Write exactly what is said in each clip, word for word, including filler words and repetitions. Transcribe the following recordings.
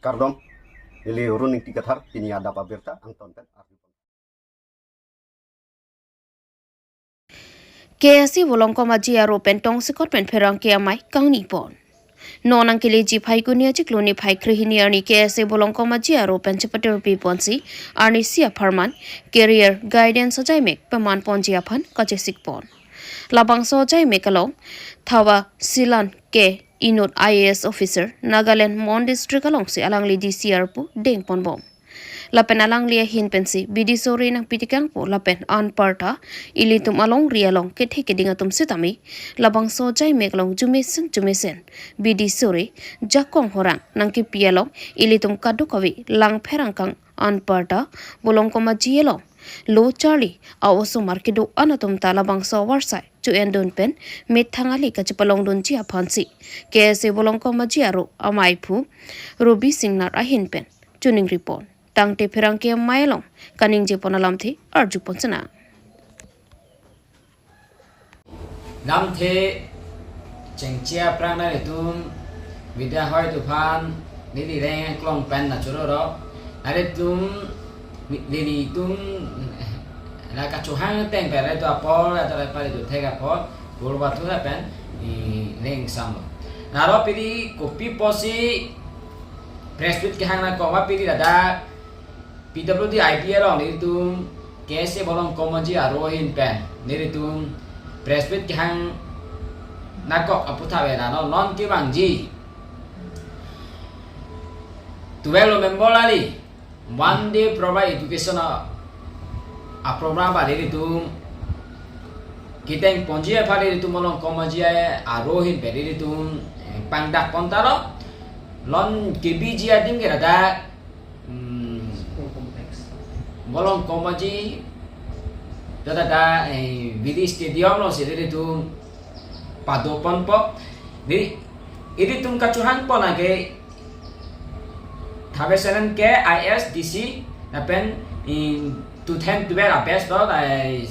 Kardom, neli Run Ingti Kathar, pini adap abirta angton pen arju. K S A Bolongkom Aji aro pen tongsekot pen pherangke amei kangni pon. Non nangkeleji Phaikuni achiklo niphai krehini arni K S A Bolongkom Aji aro pen chepatirpi ponsi arnisi apharman career guidance ajaimek peman ponji aphan kachesik pon. Labangso ajaimek along Thawa Silan ke inut I A S officer Nagaland Mon District alongsi alangli D C R pu dengponbom. Lapen alangli ahin pensi bidi sore nangpitekangpo lapen anparta ilitum alongri along kethe keding atum sitame labangso ajaimek along jumesen jumesen bidi sore jakong horang nangkepi along ilitum kadokave langpher angkang anparta Bolongkom Aji along lo charli a-osomar kedo-an atum ta labangso avarsai cho-endun pen methang ale kachepalongdunji aphansi K S A Bolongkom Aji aro amaiphu Ruby Singnar ahin pen choningri pon. Tangte pherangke amei along kaningjepon alamthe arjupon sena. Lamthe chengche aphrang nanglitum media hoi atum aphan neli reng klong pen nangchororo. Nanglitum, nelitum la kachohang ateng pen nanglitum apor, atau pari tu thek apor, purba thu pen, i, reng samlo. Naro pini kopi pusi press meet kehang nangkok ma pini ladak P W D I P along nelitum K S A Bolongkom Aji aro ahin pen nelitum press meet kehang nangkok aputhak ave, nano non kevangji twelve November arni one day provide education a, a program ba nelitum kedengponji aphan nelitum Bolongkom Aji aro ahin pen nelitum, eh, pangdak pon talo. Non kebiji adim ke ladak, hmm, Bolongkom Aji, ladak, eh, Village Stadium alongsi nelitum padoponpo. Di, ilitum kachohang pon lake Thawa Silan ke I A S D C, lapen in two thousand twelve a-batch lo, eh,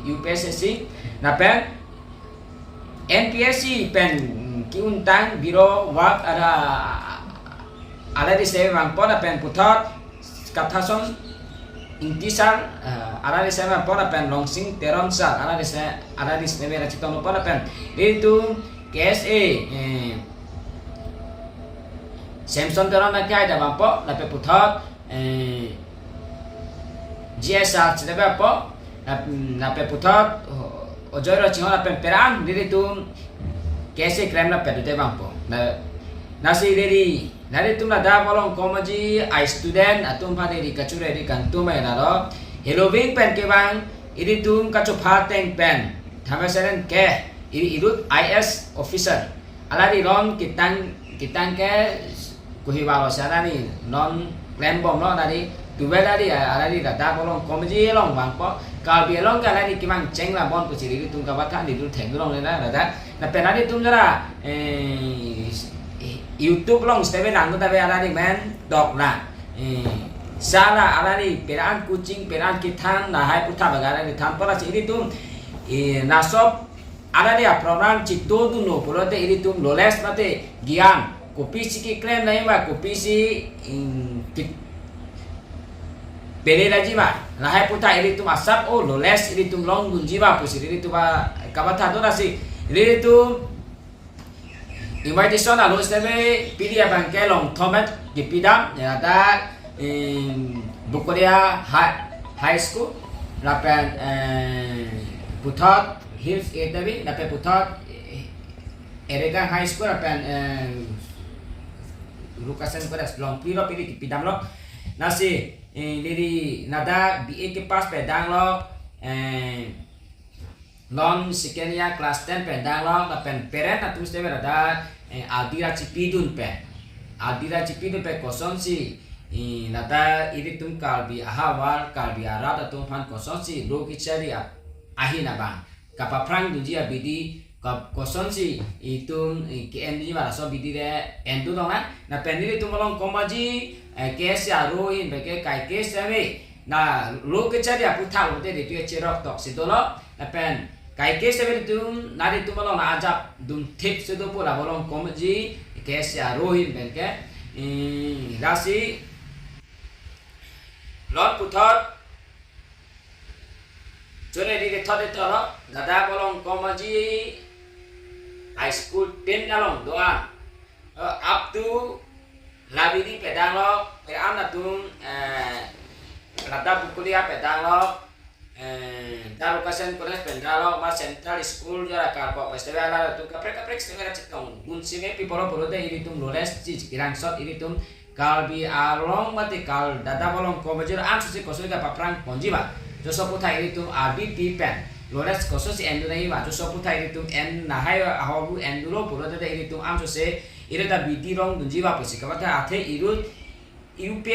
U P S S C, lapen N P S C pen ki-untang biro wak ada, ada di se vangpo lapen puthot Kathason Ingti sir, eh, ada di se vangpo lapen Longsing Teron sir, ada di se, ada di se mera chiton po lapen nelitum K S A, eh, Samson Teron nangkai da vangpo lapen puthot, eh, G S R chidebe apo, nap-, nape puthot, o-, ojoy ro chinghon lapen peran, nelitum K S A krem lapen dute vangpo. Na, nasi neli, nelitum ladak Bolongkom Aji a-student atum aphan neli kachure ri kantum ai naro. Heloving pen kevang, ilitum kachopha ateng pen, Thawa Silan ke, i-, inut I A S officer. Alari ron kitang, kitang ke kuhi valo si alari non klembomlo alari, tuvel alari, alari ladak Bolongkom Aji along vangpo, Karbi along ke alari kevang cheng labom pusi nelitum kabatha nelitum thengdun longle ladak. Lapen nelitum jara, eh, YouTube along stebe nang tabe alari men dok na. Eh, sala alari peran coaching, peran kethan, lahai puthot baga alari thanpo lasi nelitum, eh, laso alari a-program chitodunlo pulote ilitum knowledge mate gyan kopisi keklem nangji ma, kopisi, mm, ki-, pele nangji ma, lahai puthot ilitum asap o knowledge ilitum longdunji ma pusi ilitum a kabatha do lasi ilitum invitation alo stebe pini abang ke Longthom et kepidam, ya, ladak, em, Bokolia High, High School, lapen, eh, puthot Hills Academy, lapen puthot, eh, Eregang High School, lapen, eh, Rukasen College, Longpui lo pini kepidamlo. Lasi, eh, neli ladak B A kepass pen danglo, eh, non second year class ten pen danglo, lapen parent atum stebe ladak, eh, adira chipidun pen. Adira chipidun pen kosonsi, eh, ladak ilitum Karbi ahavar, Karbi arat atum aphan kosonsi lo kechari a-, ahin abang kapaphrangdunji abidi, ka-, kosonsi itum, eh, ke-endunji ma laso abidi le endun longnang. Lapen nelitum Bolongkom Aji, eh, K S A aro ahin pen ke kaike sitame, na lo kechari aputhak lote nelitum cherok tok si dolo. Lapen kaike sitame nelitum, nelitum along na ajapdun thip si dopo la Bolongkom Aji K S A aro ahin pen ke. Hmm, lasi non puthot chonai di thot ito lo, Dada Bolong Komaji High School ten along do-an, eh, up to Labidi pedang lo, pe-an atum, eh, Ladakh Bukulia pedang lo, eh, Darukasen College pedang lo, ma Central School jara karpo festival lo, atum kaprek kaprek seme ra chetongdun seme pi pulo pulote ilitum Lawrence chi kirangsot ilitum Karbi along mate Kar Dada Bolong Komaji ansose koso ka paphrang ponji ba. Joso puthot ilitum R D P pen Lawrence koso si endun nangji ba. Joso puthot ilitum en lahai ahormu endulo pulote ilitum ansose ire ta bidi rongdunji ba pusi kamatha athe iru U P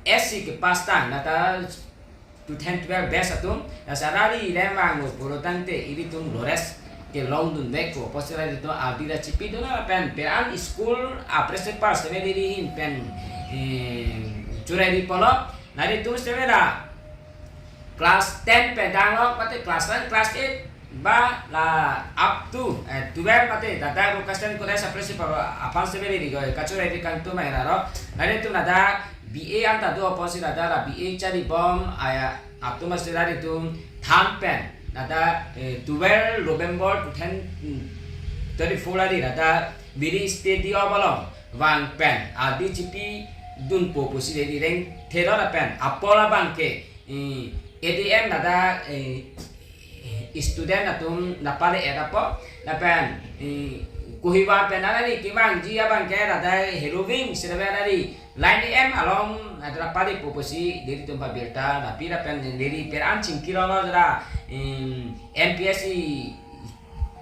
S C kepass tang, nata two thousand twelve batch atum, na sarari remang lo puro tangte ilitum Lawrence kelongdun vekpo, apotsi ilitum R D ra chipidun lapen pe-an school a principal seme liri ahin pen, eh, chonai di pulo, nelitum seme ra class ten pedang lo, mate class nine, class eight, ba la up to, eh, twelve mate Dada Rukasen College a principal aphan seme liri koi kachonai di kangtum ai ra lo. Nelitum Dada B A anta do apotsi Dada la B A chari bom aya atum asi nelitum than pen Dada, eh, twelve November two thousand twenty-four ari Dada Viri Stadium along vang pen R D chipidunpo pusi liri rengthe lo lapen apor abang ke, eh, A D M Dada, eh, student atum napale edapo lapen, eh, Kohima pen alari kevangji abang ke Dada Heroving sirave alari line em along adra paripo pusi liritum pabirta lapi lapen liri pe-an chingkirong lo jara, em, M P S C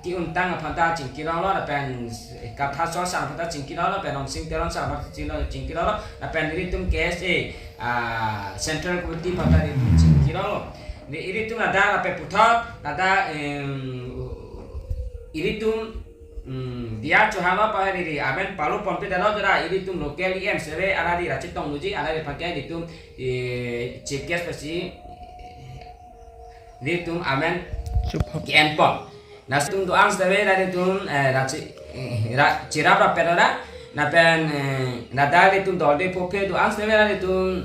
ti-un tang aphan ta chingkirong lo lapen Katha Sor sar aphan ta chingkirong lo lapen Ongsing Teron sar aphan ta chingkirong, chingkirong lo lapen liritum K S A, ah, Central Committee aphan ta liritum chingkirong lo. Ni ilitum Dada lapen puthot Dada, em, ilitum, em, dia chuhama pa liri amen palu ponpe dalo jara ilitum local E M sere alari ra chetongdunji alari aphan ke ilitum, eh, chief guest pusi ilitum amen Chupap. Ke-enpon. Nelitum do-an sitame nelitum, eh, ra chi-, eh, ra chirap ra pen ora. Lapen, eh, Dada ilitum dol de pophe do-an sitame nelitum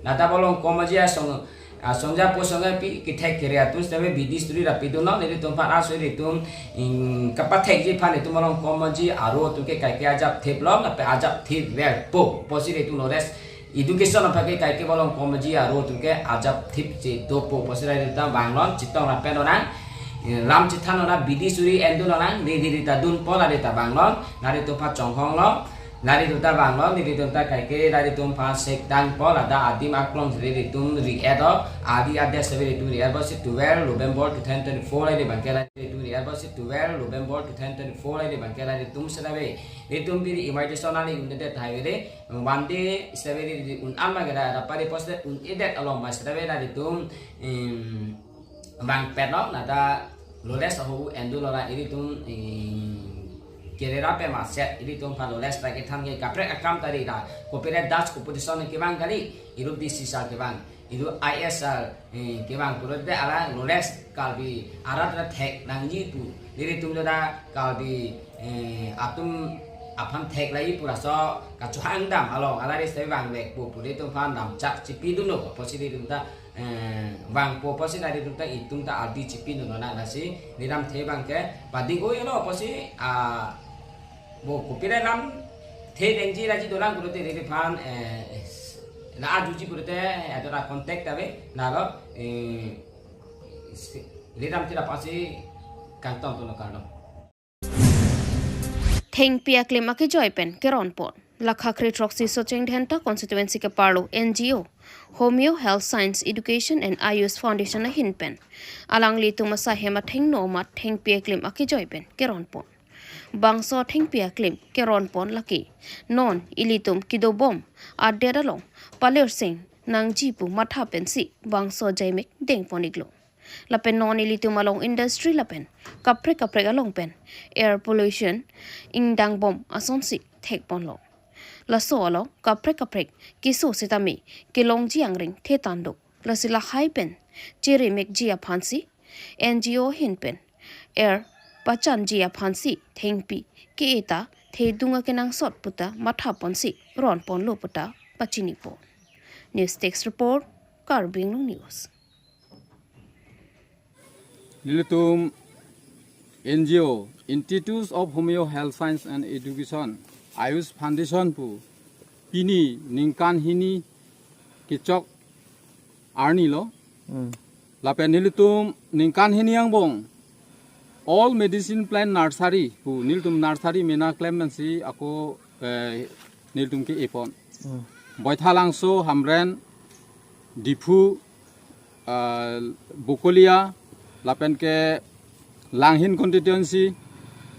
Dada Bolong Komaji asong, asong ja po song pi kethek kere atum sitame bidi suri ra pidun lo, nelitum aphan aso ilitum, mm, kapathekji aphan ilitum Bolong Komaji aro atum ke kaike ajapthip lo, lapen ajapthip vekpo pusi ilitum Lawrence Education aphan ke kaike Bolong Komaji aro atum ke ajapthip si dopo pusi lari ta vanglon, chetong ra pen lonang, lam chethan lonang, bidi suri endun lonang, liri ta dunpo lari ta vanglon, laritum aphan chonghong lo, laritum ta vanglon, liritum ta kaike laritum aphan sek dangpo, ladak adim aklong liritum ri-et lo, adi adet sitame liritum ri-et po si twelve November two thousand twenty-four lari abang ke laritum ri-et po si twelve November two thousand twenty-four lari abang ke laritum sitame, liritum biri emergency nali un-edet tahai vele, one day sitame liri un-an ma gera da pari poste un-edet along ma sitame laritum, em, vang pen lo, nata Lawrence aho endun lonang ilitum, em, kerera pe ma set ilitum aphan Lawrence ta kethan ke kaprek akam tari ra copyright Dutch competition kevang kali, irup D C sar kevang, irup I S sar, eh, kevang pulote ala Lawrence Karbi arat ra thek nangji pu liritum do da Karbi, eh, atum aphan thek lai pu laso kachohang dam along alari sitame vang vekpo pu liritum aphan damchak chipidun lo pusi liritum ta, eh, vangpo pusi laritum ta itum ta R D chipidun lonang lasi liram the abang ke pading oi lo pusi, ah, bo kopi le lamthe dengji raji dolang pulote liri aphan, eh, la ajuji pulote, eh, adora contact ave, lalo, eh, liram the ra pasi kangtong tono kardom. Thengpi aklim akejoi pen keronpon. Lakha kre throksi Socheng Dhenta constituency ke-arlo N G O Homeo Health Science Education and Ayush Foundation ahin pen alanglitum asai hem athengno amat thengpi aklim akejoi pen keronpon. Bangso thengpi aklim keronpon lake non ilitum kedobom adet along palirsing nangji pu matha pensi bangso jaimek dengpon iklo. Lapen non ilitum along industry lapen kaprek kaprek along pen air pollution ingdangbom asonsi thekponlo. Laso along kaprek kaprek keso sitame kelongji angring thetang do. Lasi lahai pen cheremekji aphansi N G O ahin pen air pachanji aphansi thengpi ke-e ta thedung akenangsot puta mathaponsi ronponlo puta pachinipo. News Desk Report, Karbi Anglong News. Nelitum N G O, Institute of Homeo Health Science and Education, Ayush Foundation pu pini ningkan hini kechok arni lo. Hmm. Lapen nelitum ningkan hini angbong all medicine plant nursery pu nelitum nursery mena klem pensi ako, eh, nelitum ke-epon. Hmm. Baithalangso, Hamren, Diphu, ah, Bokolia, lapen ke Langhin constituency,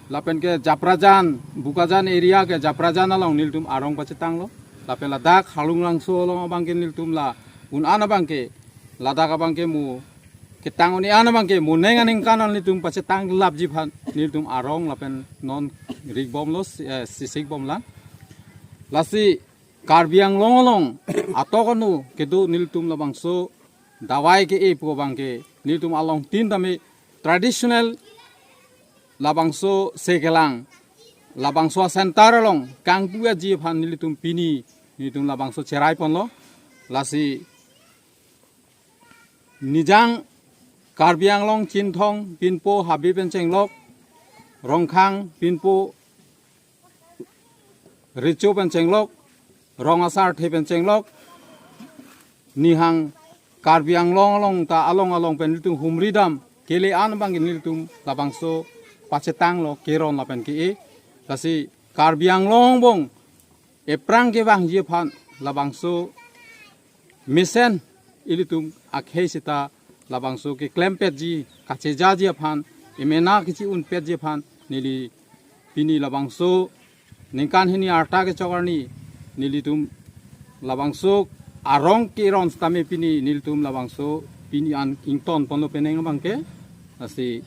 lapen ke Japrajan, Bokajan area ke Japrajan along nelitum arong pachetanglo. Lapen ladak Harlunglangso along abang ke nelitum la un-an abang ke, ladak abang ke mo ketang un-e an abang ke mo neng aningkan an nelitum pachetang lapji aphan nelitum arong lapen non rikbomlo, eh, sisikbomlang. Lasi Karbi Anglong along atok anu kedo nelitum labangso dawai ke-e pu abang ke nelitum alongtin tame traditional labangso sekelang, labangso center along kangpu aji aphan nelitum pini nelitum labangso cheraiponlo. Lasi Nijang Karbi Anglong Chinthong pinpo Habe pen chenglok, Rongkhang pinpo Recho pen chenglok, Rong Asarthe pen chenglok, nihang Karbi Anglong along ta along along pen nelitum humri dam kele an abang nelitum labangso pachetanglo keron lapen ke-e. Lasi Karbi Anglong angbong ephrang kevangji aphan labangso mesen ilitum akhei seta labangso keklempetji, kachejaji aphan, emena kechi-unpetji aphan neli pini labangso ningkan hini arta kechok arni nelitum labangso arong keron sitame pini nelitum labangso pini an ingtonponlo penang abang ke lasi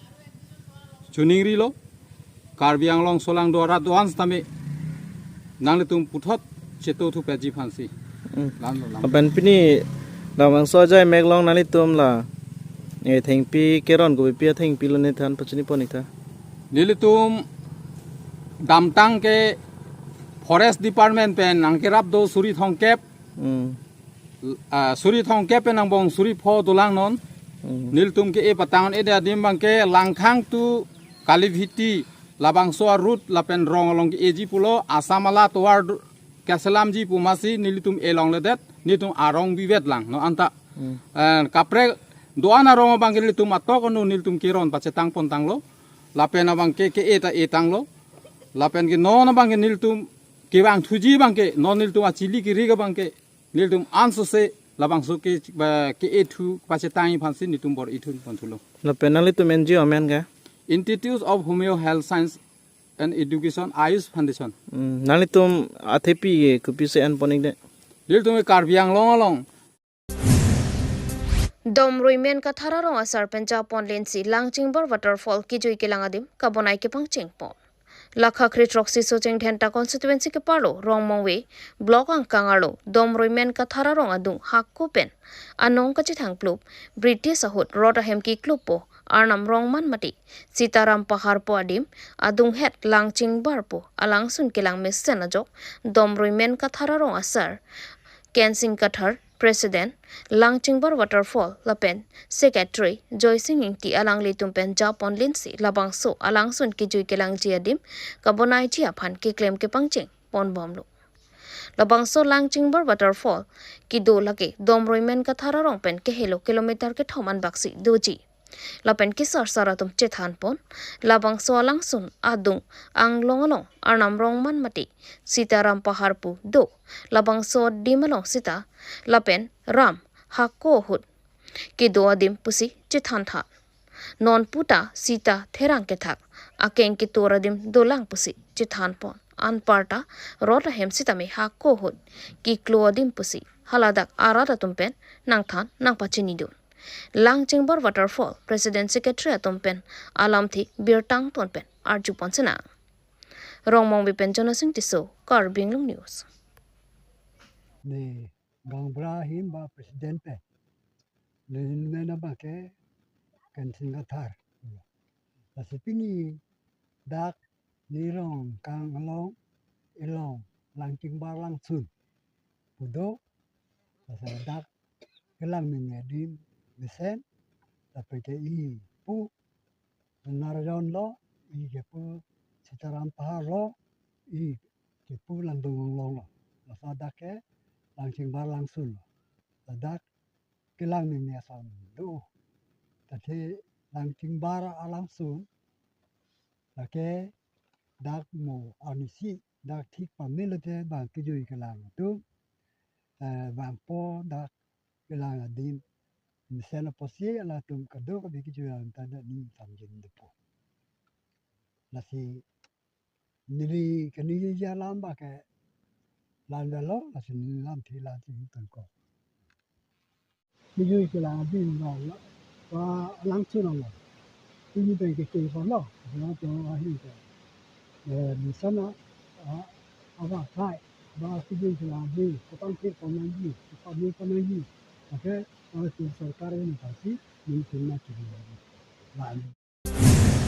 choningrilo. Karbi Anglong solangdo arat do-an sitame nanglitum puthot cheto thupetji aphansi. Hmm. Lam lo, lam. Lapen pini labangso ajai mek along nanglitum la, eh, thengpi keron kopi athengpi lo ne than pachinipo ne tha. Nelitum damtang ke Forest Department pen nangkerap do suri thomkep. Hmm. Ah, suri thomkep pen angbong suri pho dolang non. Hmm. Nelitum ke-e patang un-e adim abang ke Langkhang to Kalibhiti labangso a-route lapen rong along ke-eji pulo, Assam ala tovar du-, kaselamji pu masi nelitum elongledet, nelitum arong bivetlang non anta. Hmm. Eh, kaprek do-an arong abang ke nelitum atok anu nelitum keron pachetangpontanglo. Lapen abang ke ke-e ta etanglo. Lapen ke non abang ke nelitum kevangthuji abang ke, non nelitum achili kiri ke abang ke nelitum ansose labangso ke, ba, ke-ethu pachetangji aphansi nelitum bor-ithunponthulo. Lapen nanglitum N G O amen ke? Institute of Homeo Health Science and Education, Ayush Foundation. Hmm, nanglitum athepi kopisi enpon-ikde? Nelitum Karbi Anglong along Domrui Men Kathar arong asar pen japonlinsi Langchingbar waterfall kejui kelang adim kabonai kepangchengpon. Lakha kre-throksi Socheng Dhenta constituency keparlo Rongmongve block angkang arlo Domrui Men Kathar arong adung hako pen anong kachethangplup British ahut rot ahem kiklup po Arnam Rongman mate Sitaram Pahar po adim adunghet Langchingbar po alangsun kelang mesen ajok Domrui Men Kathar arong asar Kensing Kathar, President, Langchingbar Waterfall lapen Secretary Joysing Ingti alanglitum pen japonlinsi labangso alangsun kejui kelangji adim kabonaiji aphan keklem kepangchengponbomlo. Labangso Langchingbar Waterfall kedo lake Domrui Men Kathar arong pen kehelo kilometer kethom anbaksi doji. Lapen kesarsar atum chethanpon, labangso alangsun adung anglong along Arnam Rongman mate Sitaram Pahar pu do, labangso adim along sita lapen ram hako ahut kedo adim pusi chethantha. Non puta sita therang kethak akeng ketur adim dolang pusi chethanpon. Anparta rot ahem sitame hako ahut kiklo adim pusi haladak arat atum pen nangthan nangpachinidun. Langchingbar Waterfall President Secretary atum pen alamthe birta angton pen arjupon sinang. Rongmongve pen Jonasing Tisso, Karbi Anglong News. Ne Gangbra ahin ba President pen. Ne, ne na ba ke Kensing Kathar. Lasi pini dak Nirong kang along, ilong Langchingbar Langsun pu do, laso dak kelang ningje adim mesen, lapen ke i pu Narayon lo, i kepu Sitaram Pahar lo, i kepu Langdong Longlong lo. Laso dak ke Langchingbar Langsun lo. Ladak kelang ningje ason do. Tadi Langchingbar Langsun, lake dak mo arnisi, dak thik pamelo te bang kejui kelang atum, eh, bang po dak kelang adim mesen apotsi latum kadokave kejui alam ta dak ning samjin dopo. Lasi neli kaningje alam bang ke la-an lo, lasi neli lamthe la-an si tangkok. Kejui kelang adim ba la, ba Langsun lo. Kejui pen kekeng lo, na to ahin ke. Eh, misalnya, ah, apa kai, ba kejui kelang adim, kepangthir pon nangji, kepamir pon nangji. Oke, ba si sorkar ini pasti, mungkin na kejui lagi. La-an.